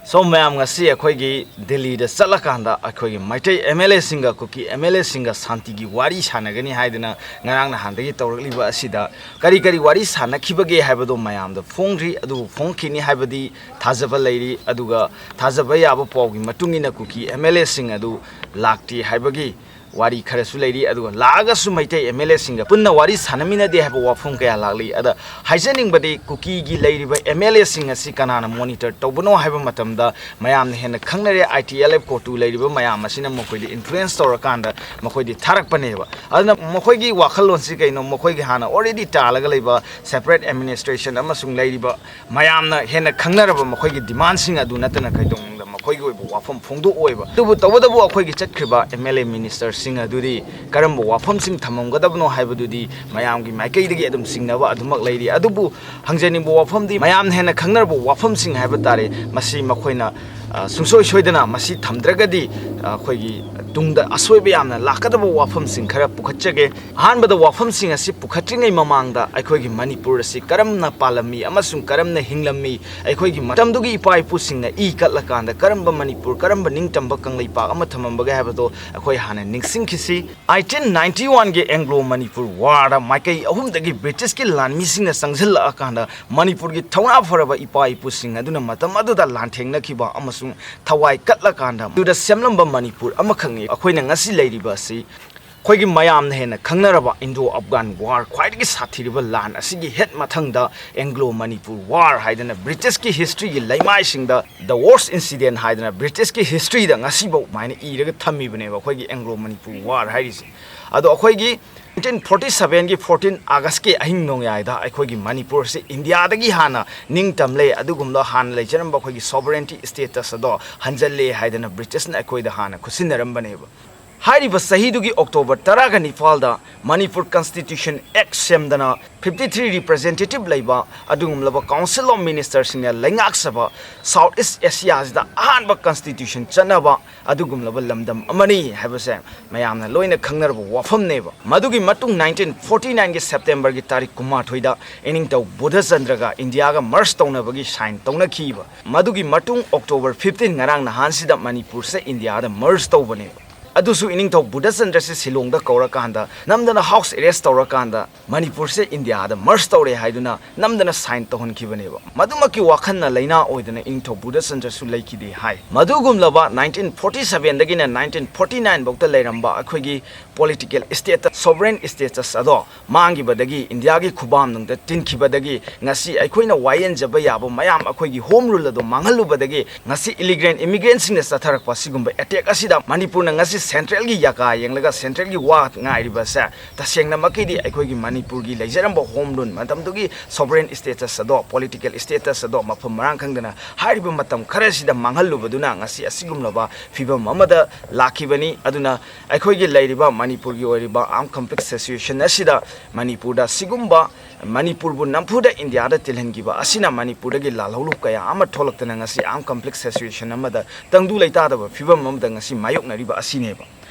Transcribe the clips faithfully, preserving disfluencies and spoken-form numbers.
ꯁꯣꯝ ꯃꯌꯥꯝ, ꯉꯁꯤ ꯑꯩꯈꯣꯏꯒꯤ ꯗꯤꯜꯂꯤꯗ ꯆꯠꯂꯀꯥꯟꯗ ꯑꯩꯈꯣꯏꯒꯤ ꯃꯩꯇꯩ ꯑꯦꯝ ꯑꯦꯜ ꯑꯦꯁꯤꯡꯒ ꯀꯨꯀꯤ ꯑꯦꯝ ꯑꯦꯜ ꯑꯦꯁꯤꯡꯒ ꯁꯥꯟꯇꯤꯒꯤ ꯋꯥꯔꯤ ꯁꯥꯟꯅꯒꯅꯤ ꯍꯥꯏꯗꯅ ꯉꯔꯥꯡ ꯅꯍꯥꯟꯗꯒꯤ ꯇꯧꯔꯛꯂꯤꯕ ꯑꯁꯤꯗ ꯀꯔꯤ ꯀꯔꯤ ꯋꯥꯔꯤ ꯁꯥꯟꯅꯈꯤꯕꯒꯦ ꯍꯥꯏꯕꯗꯣ ꯃꯌꯥꯝꯗ ꯐꯣꯡꯗ꯭ꯔꯤ, ꯑꯗꯨꯕꯨ ꯐꯣꯡꯈꯤꯅꯤ ꯍꯥꯏꯕꯗꯤ ꯊꯥꯖꯕ ꯂꯩꯔꯤ꯫ ꯑꯗꯨꯒ ꯊꯥꯖꯕ ꯌꯥꯕ ꯄꯥꯎꯒꯤ ꯃꯇꯨꯡ ꯏꯟꯅ ꯀꯨꯀꯤ ꯑꯦꯝ ꯑꯦꯜ ꯑꯦꯁꯤꯡ ꯑꯗꯨ ꯂꯥꯛꯇꯦ ꯍꯥꯏꯕꯒꯤ ꯋꯥꯔꯤ ꯈꯔꯁꯨ ꯂꯩꯔꯤ꯫ ꯑꯗꯨꯒ ꯂꯥꯛꯑꯒꯁꯨ ꯃꯩꯇꯩ ꯑꯦꯝ ꯑꯦꯜ ꯑꯦꯁꯤꯡꯒ ꯄꯨꯟꯅ ꯋꯥꯔꯤ ꯁꯥꯟꯅꯃꯤꯟꯅꯗꯦ ꯍꯥꯏꯕ ꯋꯥꯐꯝ ꯀꯌꯥ ꯂꯥꯛꯂꯤ꯫ ꯑꯗ ꯍꯥꯏꯖꯅꯤꯡꯕꯗꯤ, ꯀꯨꯀꯤꯒꯤ ꯂꯩꯔꯤꯕ ꯑꯦꯝ ꯑꯦꯜ ꯑꯦꯁꯤꯡ ꯑꯁꯤ ꯀꯅꯥꯅ ꯃꯣꯅꯤꯇꯔ ꯇꯧꯕꯅꯣ ꯍꯥꯏꯕ ꯃꯇꯝꯗ ꯃꯌꯥꯝꯅ ꯍꯦꯟꯅ ꯈꯪꯅꯔꯦ꯫ ꯑꯥꯏ ꯇꯤ ꯑꯦꯜ ꯑꯦꯐ ꯀꯣꯇꯨ ꯂꯩꯔꯤꯕ ꯃꯌꯥꯝ ꯑꯁꯤꯅ ꯃꯈꯣꯏꯗ ꯏꯟꯐ꯭ꯂꯨꯌꯦꯟꯁ ꯇꯧꯔꯀꯥꯟꯗ ꯃꯈꯣꯏꯗꯤ ꯊꯥꯔꯛꯄꯅꯦꯕ꯫ ꯑꯗꯨꯅ ꯃꯈꯣꯏꯒꯤ ꯋꯥꯈꯜꯂꯣꯟꯁꯤ ꯀꯩꯅꯣ? ꯃꯈꯣꯏꯒꯤ ꯍꯥꯟꯅ ꯑꯣꯜꯔꯦꯗꯤ ꯇꯥꯜꯂꯒ ꯂꯩꯕ ꯁꯦꯄꯔꯦꯠ ꯑꯦꯗꯃꯤꯅꯤꯁꯇ꯭ꯔꯦꯁꯟ ꯑꯃꯁꯨꯡ ꯂꯩꯔꯤꯕ ꯃꯌꯥꯝꯅ ꯍꯦꯟꯅ ꯈꯪꯅꯔꯕ ꯃꯈꯣꯏꯒꯤ ꯗꯤꯃꯥꯟꯁꯤꯡ ꯑꯗꯨ ꯅꯠꯇꯅ ꯀꯩꯗꯧꯅꯨꯡꯗ ꯃꯈꯣꯏꯒꯤ ꯑꯣꯏꯕ ꯋꯥꯐꯝ ꯐꯣꯡꯗꯣꯛꯑꯣꯏꯕ꯫ ꯑꯗꯨꯕꯨ ꯇꯧꯕꯇꯕꯨ ꯑꯩꯈꯣꯏꯒꯤ ꯆꯠꯈ꯭ꯔꯤꯕ ꯑꯦꯝ ꯑꯦꯜ ꯑꯦ ꯃꯤꯅꯤꯁꯇꯔꯁꯤꯡ ꯑꯗꯨꯗꯤ ꯀꯔꯝꯕ ꯋꯥꯐꯝꯁꯤꯡ ꯊꯝꯃꯝꯒꯗꯕꯅꯣ ꯍꯥꯏꯕꯗꯨꯗꯤ ꯃꯌꯥꯝꯒꯤ ꯃꯥꯏꯀꯩꯗꯒꯤ ꯑꯗꯨꯝ ꯆꯤꯡꯅꯕ ꯑꯗꯨꯃꯛ ꯂꯩꯔꯤ꯫ ꯑꯗꯨꯕꯨ ꯍꯪꯖꯅꯤꯡꯕ ꯋꯥꯐꯝꯗꯤ, ꯃꯌꯥꯝꯅ ꯍꯦꯟꯅ ꯈꯪꯅꯔꯕ ꯋꯥꯐꯝꯁꯤꯡ ꯍꯥꯏꯕ ꯇꯥꯔꯦ, ꯃꯁꯤ ꯃꯈꯣꯏꯅ, ꯑ, ꯁꯨꯡꯁꯣꯏ ꯁꯣꯏꯗꯅ ꯃꯁꯤ ꯊꯝꯗ꯭ꯔꯒꯗꯤ, ꯑ, ꯑꯩꯈꯣꯏꯒꯤ ꯇꯨꯡꯗ ꯑꯁꯣꯏꯕ ꯌꯥꯝꯅ ꯂꯥꯛꯀꯗꯕ ꯋꯥꯐꯝꯁꯤꯡ ꯈꯔ ꯄꯨꯈꯠꯆꯒꯦ꯫ ꯑꯍꯥꯟꯕꯗ, ꯋꯥꯐꯝꯁꯤꯡ ꯑꯁꯤ ꯄꯨꯈꯠꯇ꯭ꯔꯤꯉꯩ ꯃꯃꯥꯡꯗ ꯑꯩꯈꯣꯏꯒꯤ ꯃꯅꯤꯄꯨꯔ ꯑꯁꯤ ꯀꯔꯝꯅ ꯄꯥꯜꯂꯝꯃꯤ ꯑꯃꯁꯨꯡ ꯀꯔꯝꯅ ꯍꯤꯡꯂꯝꯃꯤ, ꯑꯩꯈꯣꯏꯒꯤ ꯃꯇꯝꯗꯨꯒꯤ ꯏꯄꯥ ꯏꯄꯨꯁꯤꯡꯅ ꯏ ꯀꯠꯂꯀꯥꯟꯗ ꯀꯔꯝꯕ ꯃꯅꯤꯄꯨꯔ, ꯀꯔꯝꯕ ꯅꯤꯡꯇꯝꯕ ꯀꯪꯂꯩꯄꯥꯛ ꯑꯃ ꯊꯝꯃꯝꯕꯒꯦ ꯍꯥꯏꯕꯗꯣ ꯑꯩꯈꯣꯏ ꯍꯥꯟꯅ ꯅꯤꯡꯁꯤꯡꯈꯤꯁꯤ꯫ ꯑꯩꯠꯇꯤꯟ ꯅꯥꯏꯟꯇꯤ ꯋꯥꯟꯒꯤ ꯑꯦꯡꯒ꯭ꯂꯣ ꯃꯅꯤꯄꯨꯔ ꯋꯥꯔꯗ ꯃꯥꯏꯀꯩ ꯑꯍꯨꯝꯗꯒꯤ ꯕ꯭ꯔꯤꯇꯤꯁꯀꯤ ꯂꯥꯟꯃꯤꯁꯤꯡꯅ ꯆꯪꯁꯤꯜꯂꯛꯑꯀꯥꯟꯗ ꯃꯅꯤꯄꯨꯔꯒꯤ ꯊꯧꯅꯥ ꯐꯔꯕ ꯏꯄꯥ ꯏꯄꯨꯁꯤꯡ ꯑꯗꯨꯅ ꯃꯇꯝ ꯑꯗꯨꯗ ꯂꯥꯟꯊꯦꯡꯅꯈꯤꯕ ꯑꯃꯁꯨꯡ ꯊꯋꯥꯏ ꯀꯠꯂꯀꯥꯟꯗ ꯑꯗꯨꯗ ꯁꯦꯝꯂꯝꯕ ꯃꯅꯤꯄꯨꯔ ꯑꯃꯈꯛꯅꯤ ꯑꯩꯈꯣꯏꯅ ꯉꯁꯤ ꯂꯩꯔꯤꯕ ꯑꯁꯤ꯫ ꯑꯩꯈꯣꯏꯒꯤ ꯃꯌꯥꯝꯅ ꯍꯦꯟꯅ ꯈꯪꯅꯔꯕ ꯏꯟꯗꯣ ꯑꯐꯒꯥꯟ ꯋꯥꯔ, ꯈ꯭ꯋꯥꯏꯗꯒꯤ ꯁꯥꯊꯤꯔꯕ ꯂꯥꯟ ꯑꯁꯤꯒꯤ ꯍꯦꯛ ꯃꯊꯪꯗ ꯑꯦꯡꯒ꯭ꯂꯣ ꯃꯅꯤꯄꯨꯔ ꯋꯥꯔ ꯍꯥꯏꯗꯅ ꯕ꯭ꯔꯤꯇꯤꯁꯀꯤ ꯍꯤꯁꯇ꯭ꯔꯤꯒꯤ ꯂꯩꯃꯥꯏꯁꯤꯡꯗ the worst incident ꯍꯥꯏꯗꯅ ꯕ꯭ꯔꯤꯇꯤꯁꯀꯤ ꯍꯤꯁꯇ꯭ꯔꯤꯗ ꯉꯁꯤꯐꯥꯎ ꯑꯗꯨꯃꯥꯏꯅ ꯏꯔꯒ ꯊꯝꯃꯤꯕꯅꯦꯕ ꯑꯩꯈꯣꯏꯒꯤ ꯑꯦꯡꯒ꯭ꯂꯣ ꯃꯅꯤꯄꯨꯔ ꯋꯥꯔ ꯍꯥꯏꯔꯤꯁꯦ꯫ ꯑꯗꯣ ꯑꯩꯈꯣꯏꯒꯤ ꯅꯥꯏꯟꯇꯤꯟ ꯐꯣꯔꯇꯤ ꯁꯚꯦꯟꯒꯤ ꯐꯣꯔꯇꯤꯟ ꯑꯥꯒꯁꯀꯤ ꯑꯍꯤꯡ ꯅꯣꯡꯌꯥꯏꯗ ꯑꯩꯈꯣꯏꯒꯤ ꯃꯅꯤꯄꯨꯔꯁꯤ ꯏꯟꯗꯤꯌꯥꯗꯒꯤ ꯍꯥꯟꯅ ꯅꯤꯡꯇꯝꯂꯦ꯫ ꯑꯗꯨꯒꯨꯝꯕ ꯍꯥꯟꯅ ꯂꯩꯖꯔꯝꯕ ꯑꯩꯈꯣꯏꯒꯤ ꯁꯣꯕꯔꯦꯟꯇꯤ ꯁ꯭ꯇꯦꯇꯁ ꯑꯗꯣ ꯍꯟꯖꯜꯂꯦ ꯍꯥꯏꯗꯅ ꯕ꯭ꯔꯤꯇꯤꯁꯅ ꯑꯩꯈꯣꯏꯗ ꯍꯥꯟꯅ ꯈꯨꯠꯁꯤꯟꯅꯔꯝꯕꯅꯦꯕ꯫ ꯍꯥꯏꯔꯤꯕ ꯆꯍꯤꯗꯨꯒꯤ October ꯇꯔꯥꯒ ꯅꯤꯄꯥꯜꯗ Manipur Constitution Act ꯁꯦꯝꯗꯅ fifty three representative ꯂꯩꯕ ꯑꯗꯨꯒꯨꯝꯂꯕ Council of Ministerꯁꯤꯡꯅ ꯂꯩꯉꯥꯛꯆꯕ South East Asiaꯁꯤꯗ ꯑꯍꯥꯟꯕ constitution ꯆꯠꯅꯕ ꯑꯗꯨꯒꯨꯝꯂꯕ ꯂꯝꯗꯝ ꯑꯃꯅꯤ ꯍꯥꯏꯕꯁꯦ ꯃꯌꯥꯝꯅ ꯂꯣꯏꯅ ꯈꯪꯅꯔꯕ ꯋꯥꯐꯝꯅꯦꯕ꯫ ꯃꯗꯨꯒꯤ ꯃꯇꯨꯡ nineteen forty nineꯒꯤ Septemberꯒꯤ ꯇꯥꯔꯤꯛ ꯀꯨꯟꯃꯥꯊꯣꯏꯗ ꯏꯅꯤꯡꯊꯧ ꯕꯨꯙꯆꯟꯗ꯭ꯔꯒ ꯏꯟꯗꯤꯌꯥꯒ merge ꯇꯧꯅꯕꯒꯤ sign ꯇꯧꯅꯈꯤꯕ꯫ ꯃꯗꯨꯒꯤ ꯃꯇꯨꯡ October fifteen, ꯉꯔꯥꯡ ꯅꯍꯥꯟꯁꯤꯗ ꯃꯅꯤꯄꯨꯔꯁꯦ ꯏꯟꯗꯤꯌꯥꯗ merge ꯇꯧꯕꯅꯦꯕ꯫ ꯑꯗꯨꯁꯨ ꯏꯅꯤꯡꯊꯧ ꯕꯨꯙꯆꯟꯗ꯭ꯔꯁꯦ ꯁꯤꯂꯣꯡꯗ ꯀꯧꯔꯀꯥꯟꯗ, ꯅꯝꯗꯅ house arrest ꯇꯧꯔꯀꯥꯟꯗ, ꯃꯅꯤꯄꯨꯔꯁꯦ ꯏꯟꯗꯤꯌꯥꯗ merge ꯇꯧꯔꯦ ꯍꯥꯏꯗꯨꯅ ꯅꯝꯗꯅ sign ꯇꯧꯍꯟꯈꯤꯕꯅꯦꯕ꯫ ꯃꯗꯨꯃꯛꯀꯤ ꯋꯥꯈꯜꯅ ꯂꯩꯅꯥ ꯑꯣꯏꯗꯅ ꯏꯅꯤꯡꯊꯧ ꯕꯨꯙꯆꯟꯗ꯭ꯔꯁꯨ ꯂꯩꯈꯤꯗꯦ ꯍꯥꯏ꯫ ꯃꯗꯨꯒꯨꯝꯂꯕ nineteen forty sevenꯗꯒꯤꯅ nineteen forty nine ꯐꯥꯎꯗ ꯂꯩꯔꯝꯕ ꯑꯩꯈꯣꯏꯒꯤ political status, sovereign status ꯑꯗꯣ ꯃꯥꯡꯈꯤꯕꯗꯒꯤ, ꯏꯟꯗꯤꯌꯥꯒꯤ ꯈꯨꯕꯥꯝꯅꯨꯡꯗ ꯇꯤꯟꯈꯤꯕꯗꯒꯤ, ꯉꯁꯤ ꯑꯩꯈꯣꯏꯅ ꯋꯥꯌꯦꯟꯖꯕ ꯌꯥꯕ ꯃꯌꯥꯝ, ꯑꯩꯈꯣꯏꯒꯤ home rule ꯑꯗꯣ ꯃꯥꯡꯍꯜꯂꯨꯕꯗꯒꯤ, ꯉꯁꯤ illegal immigrantꯁꯤꯡꯅ ꯆꯠꯊꯔꯛꯄ ꯑꯁꯤꯒꯨꯝꯕ attack ꯑꯁꯤꯗ ꯃꯅꯤꯄꯨꯔꯅ ꯉꯁꯤ centralꯒꯤ ꯌꯥꯀꯥ ꯌꯦꯡꯂꯒ centralꯒꯤ ꯋꯥ ꯉꯥꯏꯔꯤꯕꯁꯦ, ꯇꯁꯦꯡꯅꯃꯛꯀꯤꯗꯤ ꯑꯩꯈꯣꯏꯒꯤ ꯃꯅꯤꯄꯨꯔꯒꯤ ꯂꯩꯖꯔꯝꯕ home rule, ꯃꯇꯝꯗꯨꯒꯤ sovereign status ꯑꯗꯣ, political status ꯑꯗꯣ ꯃꯐꯝ ꯃꯔꯥꯡ ꯈꯪꯗꯅ ꯍꯥꯏꯔꯤꯕ ꯃꯇꯝ ꯈꯔꯁꯤꯗ ꯃꯥꯡꯍꯜꯂꯨꯕꯗꯨꯅ ꯉꯁꯤ ꯑꯁꯤꯒꯨꯝꯂꯕ ꯐꯤꯕꯝ ꯑꯃꯗ ꯂꯥꯛꯈꯤꯕꯅꯤ꯫ ꯑꯗꯨꯅ ꯑꯩꯈꯣꯏꯒꯤ ꯂꯩꯔꯤꯕ ꯃꯅꯤꯄꯨꯔꯒꯤ ꯑꯣꯏꯔꯤꯕ armed conflict situation ꯑꯁꯤꯗ ꯃꯅꯤꯄꯨꯔꯗ ꯁꯤꯒꯨꯝꯕ ꯃꯅꯤꯄꯨꯔꯕꯨ ꯅꯝꯐꯨꯗ ꯏꯟꯗꯤꯌꯥꯗ ꯇꯤꯜꯍꯟꯈꯤꯕ ꯑꯁꯤꯅ ꯃꯅꯤꯄꯨꯔꯗꯒꯤ ꯂꯥꯜꯍꯧꯂꯨꯞ ꯀꯌꯥ ꯑꯃ ꯊꯣꯛꯂꯛꯇꯅ ꯉꯁꯤ armed conflict situation ꯑꯃꯗ ꯇꯪꯗꯨ ꯂꯩꯇꯥꯗꯕ ꯐꯤꯕꯝ ꯑꯃꯗ ꯉꯁꯤ ꯃꯥꯌꯣꯛꯅꯔꯤꯕ ꯑꯁꯤꯅꯦꯕ꯫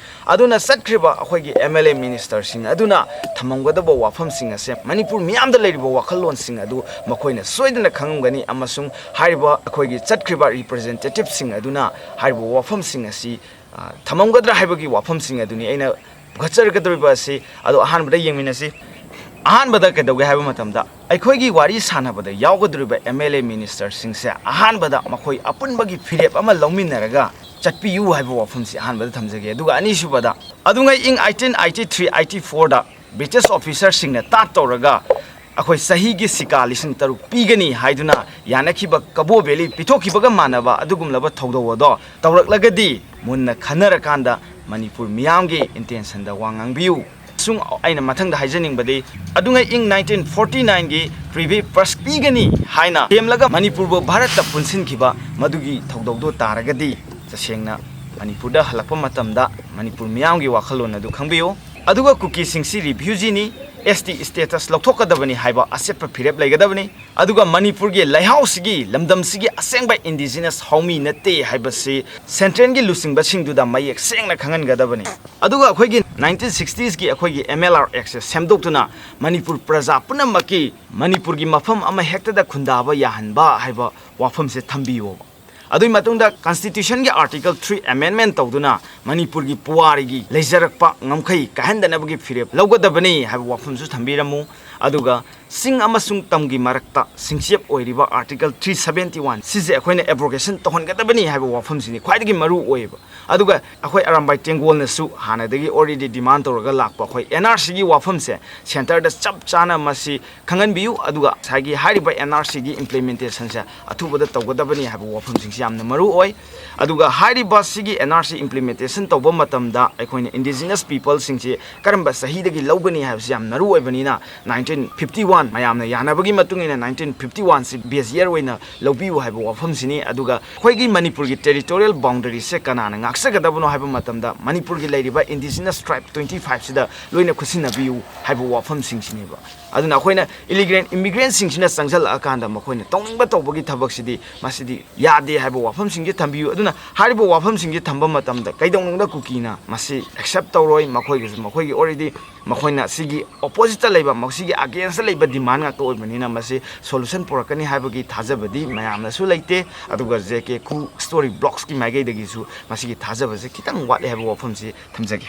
ꯑꯗꯨꯅ ꯆꯠꯈ꯭ꯔꯤꯕ ꯑꯩꯈꯣꯏꯒꯤ MLA ministerꯁꯤꯡ ꯑꯗꯨꯅ ꯊꯝꯃꯝꯒꯗꯕ ꯋꯥꯐꯝꯁꯤꯡ ꯑꯁꯦ ꯃꯅꯤꯄꯨꯔ ꯃꯤꯌꯥꯝꯗ ꯂꯩꯔꯤꯕ ꯋꯥꯈꯜꯂꯣꯟꯁꯤꯡ ꯑꯗꯨ ꯃꯈꯣꯏꯅ ꯁꯣꯏꯗꯅ ꯈꯪꯉꯝꯒꯅꯤ, ꯑꯃꯁꯨꯡ ꯍꯥꯏꯔꯤꯕ ꯑꯩꯈꯣꯏꯒꯤ ꯆꯠꯈ꯭ꯔꯤꯕ representativeꯁꯤꯡ ꯑꯗꯨꯅ ꯍꯥꯏꯔꯤꯕ ꯋꯥꯐꯝꯁꯤꯡ ꯑꯁꯤ, ꯑ, ꯊꯝꯃꯝꯒꯗ꯭ꯔꯥ ꯍꯥꯏꯕꯒꯤ ꯋꯥꯐꯝꯁꯤꯡ ꯑꯗꯨꯅꯤ ꯑꯩꯅ ꯄꯨꯈꯠꯆꯔꯛꯀꯗꯧꯔꯤꯕ ꯑꯁꯤ꯫ ꯑꯗꯣ ꯑꯍꯥꯟꯕꯗ ꯌꯦꯡꯃꯤꯟꯅꯁꯤ꯫ ꯑꯍꯥꯟꯕꯗ ꯀꯩꯗꯧꯒꯦ ꯍꯥꯏꯕ ꯃꯇꯝꯗ, ꯑꯩꯈꯣꯏꯒꯤ ꯋꯥꯔꯤ ꯁꯥꯟꯅꯕꯗ ꯌꯥꯎꯒꯗꯧꯔꯤꯕ MLA ministerꯁꯤꯡꯁꯦ ꯑꯍꯥꯟꯕꯗ ꯃꯈꯣꯏ ꯑꯄꯨꯟꯕꯒꯤ ꯐꯤꯔꯦꯞ ꯑꯃ ꯂꯧꯃꯤꯟꯅꯔꯒ ꯆꯠꯄꯤꯌꯨ ꯍꯥꯏꯕ ꯋꯥꯐꯝꯁꯤ ꯑꯍꯥꯟꯕꯗ ꯊꯝꯖꯒꯦ꯫ ꯑꯗꯨꯒ ꯑꯅꯤꯁꯨꯕꯗ, ꯑꯗꯨꯉꯩ ꯏꯪ eighteen eighty three eighty fourꯗ British officerꯁꯤꯡꯅ ꯇꯥꯠ ꯇꯧꯔꯒ ꯑꯩꯈꯣꯏ ꯆꯍꯤꯒꯤ ꯁꯤꯀꯥ ꯂꯤꯁꯤꯡ ꯇꯔꯨꯛ ꯄꯤꯒꯅꯤ ꯍꯥꯏꯗꯨꯅ ꯌꯥꯅꯈꯤꯕ ꯀꯕꯣ ꯚꯦꯂꯤ ꯄꯤꯊꯣꯛꯈꯤꯕꯒ ꯃꯥꯟꯅꯕ ꯑꯗꯨꯒꯨꯝꯂꯕ ꯊꯧꯗꯧ ꯑꯗꯣ ꯇꯧꯔꯛꯂꯒꯗꯤ ꯃꯨꯟꯅ ꯈꯟꯅꯔꯀꯥꯟꯗ ꯃꯅꯤꯄꯨꯔ ꯃꯤꯌꯥꯝꯒꯤ intentionꯗ ꯋꯥ ꯉꯥꯡꯕꯤꯌꯨ꯫ ꯁꯨꯝ ꯑꯩꯅ ꯃꯊꯪꯗ ꯍꯥꯏꯖꯅꯤꯡꯕꯗꯤ, ꯑꯗꯨꯉꯩ ꯏꯪ nineteen forty nineꯒꯤ ꯄ꯭ꯔꯤꯚꯤ ꯄ꯭ꯔꯁ ꯄꯤꯒꯅꯤ ꯍꯥꯏꯅ ꯊꯦꯝꯂꯒ ꯃꯅꯤꯄꯨꯔꯕꯨ ꯚꯥꯔꯠꯇ ꯄꯨꯟꯁꯤꯟꯈꯤꯕ ꯃꯗꯨꯒꯤ ꯊꯧꯗꯧꯗꯨ ꯇꯥꯔꯒꯗꯤ, ꯇꯁꯦꯡꯅ ꯃꯅꯤꯄꯨꯔꯗ ꯍꯜꯂꯛꯄ ꯃꯇꯝꯗ ꯃꯅꯤꯄꯨꯔ ꯃꯤꯌꯥꯝꯒꯤ ꯋꯥꯈꯜꯂꯣꯟ ꯑꯗꯨ ꯈꯪꯕꯤꯌꯨ꯫ ꯑꯗꯨꯒ ꯀꯨꯀꯤꯁꯤꯡꯁꯤ ꯔꯤꯐ꯭ꯌꯨꯖꯤꯅꯤ, ꯑꯦꯁ ꯇꯤ ꯁ꯭ꯇꯦꯇꯁ ꯂꯧꯊꯣꯛꯀꯗꯕꯅꯤ ꯍꯥꯏꯕ ꯑꯆꯦꯠꯄ ꯐꯤꯔꯦꯞ ꯂꯩꯒꯗꯕꯅꯤ꯫ ꯑꯗꯨꯒ ꯃꯅꯤꯄꯨꯔꯒꯤ ꯂꯩꯍꯥꯎꯁꯤꯒꯤ, ꯂꯝꯗꯝꯁꯤꯒꯤ ꯑꯁꯦꯡꯕ ꯏꯟꯗꯤꯖꯤꯅꯁ ꯍꯧꯃꯤ ꯅꯠꯇꯦ ꯍꯥꯏꯕꯁꯤ ꯁꯦꯟꯇ꯭ꯔꯦꯜꯒꯤ ꯂꯨꯆꯤꯡꯕꯁꯤꯡꯗꯨꯗ ꯃꯌꯦꯛ ꯁꯦꯡꯅ ꯈꯪꯍꯟꯒꯗꯕꯅꯤ꯫ ꯑꯗꯨꯒ ꯑꯩꯈꯣꯏꯒꯤ ꯅꯥꯏꯟꯇꯤꯟ ꯁꯤꯛꯁꯇꯤꯁꯀꯤ ꯑꯩꯈꯣꯏꯒꯤ ꯑꯦꯝ ꯑꯦꯜ ꯑꯥꯔ ꯑꯦꯛꯁꯦ ꯁꯦꯝꯗꯣꯛꯇꯨꯅ ꯃꯅꯤꯄꯨꯔ ꯄ꯭ꯔꯖꯥ ꯄꯨꯝꯅꯃꯛꯀꯤ ꯃꯅꯤꯄꯨꯔꯒꯤ ꯃꯐꯝ ꯑꯃ ꯍꯦꯛꯇꯗ ꯈꯨꯟꯗꯥꯕ ꯌꯥꯍꯟꯕ ꯍꯥꯏꯕ ꯋꯥꯐꯝꯁꯦ ꯊꯝꯕꯤꯌꯣꯕ꯫ ꯑꯗꯨꯒꯤ ꯃꯇꯨꯡꯗ ꯀꯟꯁꯇꯤꯇ꯭ꯌꯨꯁꯟꯒꯤ ꯑꯥꯔꯇꯤꯀꯜ ꯊ꯭ꯔꯤ ꯑꯦꯃꯦꯟꯃꯦꯟ ꯇꯧꯗꯨꯅ ꯃꯅꯤꯄꯨꯔꯒꯤ ꯄꯨꯋꯥꯔꯤꯒꯤ ꯂꯩꯖꯔꯛꯄ ꯉꯝꯈꯩ ꯀꯥꯏꯍꯟꯗꯅꯕꯒꯤ ꯐꯤꯔꯦꯞ ꯂꯧꯒꯗꯕꯅꯤ ꯍꯥꯏꯕ ꯋꯥꯐꯝꯁꯨ ꯊꯝꯕꯤꯔꯝꯃꯨ꯫ ꯑꯗꯨꯒ ꯆꯤꯡ ꯑꯃꯁꯨꯡ ꯇꯝꯒꯤ ꯃꯔꯛꯇ ꯁꯤꯡꯆꯦꯞ ꯑꯣꯏꯔꯤꯕ ꯑꯥꯔꯇꯤꯀꯜ ꯊ꯭ꯔꯤ ꯁꯕꯦꯟꯇꯤ ꯋꯥꯟ ꯁꯤꯁꯦ ꯑꯩꯈꯣꯏꯅ ꯑꯦꯕ꯭ꯔꯣꯒꯦꯁꯟ ꯇꯧꯍꯟꯒꯗꯕꯅꯤ ꯍꯥꯏꯕ ꯋꯥꯐꯝꯁꯤꯅꯤ ꯈ꯭ꯋꯥꯏꯗꯒꯤ ꯃꯔꯨ ꯑꯣꯏꯌꯦꯕ꯫ ꯑꯗꯨꯒ ꯑꯩꯈꯣꯏ ꯑꯔꯥꯝꯕꯥꯏ ꯇꯦꯡꯒꯣꯜꯅꯁꯨ ꯍꯥꯟꯅꯗꯒꯤ ꯑꯣꯜꯔꯦꯗꯤ ꯗꯤꯃꯥꯟ ꯇꯧꯔꯒ ꯂꯥꯛꯄ ꯑꯩꯈꯣꯏ ꯑꯦꯟ ꯑꯥꯔ ꯁꯤꯒꯤ ꯋꯥꯐꯝꯁꯦ ꯁꯦꯟꯇꯔꯗ ꯆꯞ ꯆꯥꯅ ꯃꯁꯤ ꯈꯪꯍꯟꯕꯤꯌꯨ꯫ ꯑꯗꯨꯒ ꯉꯁꯥꯏꯒꯤ ꯍꯥꯏꯔꯤꯕ ꯑꯦꯟ ꯑꯥꯔ ꯁꯤꯒꯤ ꯏꯝꯄ꯭ꯂꯤꯃꯦꯟꯇꯦꯁꯟꯁꯦ ꯑꯊꯨꯕꯗ ꯇꯧꯒꯗꯕꯅꯤ ꯍꯥꯏꯕ ꯋꯥꯐꯝꯁꯤꯡꯁꯤ ꯌꯥꯝꯅ ꯃꯔꯨ ꯑꯣꯏ꯫ ꯑꯗꯨꯒ ꯍꯥꯏꯔꯤꯕ ꯁꯤꯒꯤ ꯑꯦꯟ ꯑꯥꯔ ꯁꯤ ꯏꯝꯄ꯭ꯂꯤꯃꯦꯟꯇꯦꯁꯟ ꯇꯧꯕ ꯃꯇꯝꯗ ꯑꯩꯈꯣꯏꯅ ꯏꯟꯗꯤꯖꯤꯅꯁ ꯄꯤꯄꯜꯁꯤꯡꯁꯤ ꯀꯔꯝꯕ ꯆꯍꯤꯗꯒꯤ ꯂꯧꯒꯅꯤ ꯍꯥꯏꯕꯁꯤ ꯌꯥꯝ ꯃꯔꯨ ꯑꯣꯏꯕꯅꯤꯅ, ꯅꯥꯏꯟꯇꯤꯟ ꯐꯤꯐꯇꯤ ꯋꯥꯟ, ꯃꯌꯥꯝꯅ ꯌꯥꯅꯕꯒꯤ ꯃꯇꯨꯡ ꯏꯟꯅ ꯅꯥꯏꯟꯇꯤꯟ ꯐꯤꯐꯇꯤ ꯋꯥꯟꯁꯤ ꯕꯦꯁ ꯌꯔ ꯑꯣꯏꯅ ꯂꯧꯕꯤꯌꯨ ꯍꯥꯏꯕ ꯋꯥꯐꯝꯁꯤꯅꯤ꯫ ꯑꯗꯨꯒ ꯑꯩꯈꯣꯏꯒꯤ ꯃꯅꯤꯄꯨꯔꯒꯤ ꯇꯦꯔꯤꯇꯣꯔꯤꯌꯦꯜ ꯕꯥꯎꯟꯗꯔꯤꯁꯦ ꯀꯅꯥꯅ ꯉꯥꯛꯆꯒꯗꯕꯅꯣ ꯍꯥꯏꯕ ꯃꯇꯝꯗ ꯃꯅꯤꯄꯨꯔꯒꯤ ꯂꯩꯔꯤꯕ ꯏꯟꯗꯤꯖꯤꯅꯁ ꯇ꯭ꯔꯥꯏꯕ ꯇ꯭ꯋꯦꯟꯇꯤ ꯐꯥꯏꯚꯁꯤꯗ ꯂꯣꯏꯅ ꯈꯨꯠꯁꯤꯟꯅꯕꯤꯌꯨ ꯍꯥꯏꯕ ꯋꯥꯐꯝꯁꯤꯡꯁꯤꯅꯦꯕ꯫ ꯑꯗꯨꯅ ꯑꯩꯈꯣꯏꯅ ꯏꯂꯤꯒ꯭ꯔꯦꯟ ꯏꯃꯤꯒ꯭ꯔꯦꯟꯁꯤꯡꯁꯤꯅ ꯆꯪꯁꯤꯜꯂꯛꯑꯀꯥꯟꯗ ꯃꯈꯣꯏꯅ ꯇꯧꯅꯤꯡꯕ ꯇꯧꯕꯒꯤ ꯊꯕꯛꯁꯤꯗꯤ ꯃꯁꯤꯗꯤ ꯌꯥꯗꯦ ꯍꯥꯏꯕ ꯋꯥꯐꯝꯁꯤꯡꯁꯤ ꯊꯝꯕꯤꯌꯨ꯫ ꯑꯗꯨꯅ ꯍꯥꯏꯔꯤꯕ ꯋꯥꯐꯝꯁꯤꯡꯁꯤ ꯊꯝꯕ ꯃꯇꯝꯗ ꯀꯩꯗꯧꯅꯨꯡꯗ ꯀꯨꯀꯤꯅ ꯃꯁꯤ ꯑꯦꯛꯁꯦꯞ ꯇꯧꯔꯣꯏ꯫ ꯃꯈꯣꯏꯒꯤꯁꯨ ꯃꯈꯣꯏꯒꯤ ꯑꯣꯜꯔꯦꯗꯤ ꯃꯈꯣꯏꯅ ꯁꯤꯒꯤ ꯑꯣꯄꯣꯖꯤꯠꯇ ꯂꯩꯕ, ꯃꯁꯤꯒꯤ ꯑꯒꯦꯟꯁꯇ ꯂꯩꯕ ꯗꯤꯃꯥꯟ ꯉꯥꯛꯇ ꯑꯣꯏꯕꯅꯤꯅ ꯃꯁꯤ ꯁꯣꯂꯨꯁꯟ ꯄꯨꯔꯛꯀꯅꯤ ꯍꯥꯏꯕꯒꯤ ꯊꯥꯖꯕꯗꯤ ꯃꯌꯥꯝꯅꯁꯨ ꯂꯩꯇꯦ꯫ ꯑꯗꯨꯒ ꯖꯦ ꯀꯦ ꯈꯨ ꯁ꯭ꯇꯣꯔꯤ ꯕ꯭ꯂꯣꯛꯁꯀꯤ ꯃꯥꯏꯀꯩꯗꯒꯤꯁꯨ ꯃꯁꯤꯒꯤ ꯊꯥꯖꯕꯁꯦ ꯈꯤꯇꯪ ꯋꯥꯠꯂꯦ ꯍꯥꯏꯕ ꯋꯥꯐꯝꯁꯤ ꯊꯝꯖꯒꯦ꯫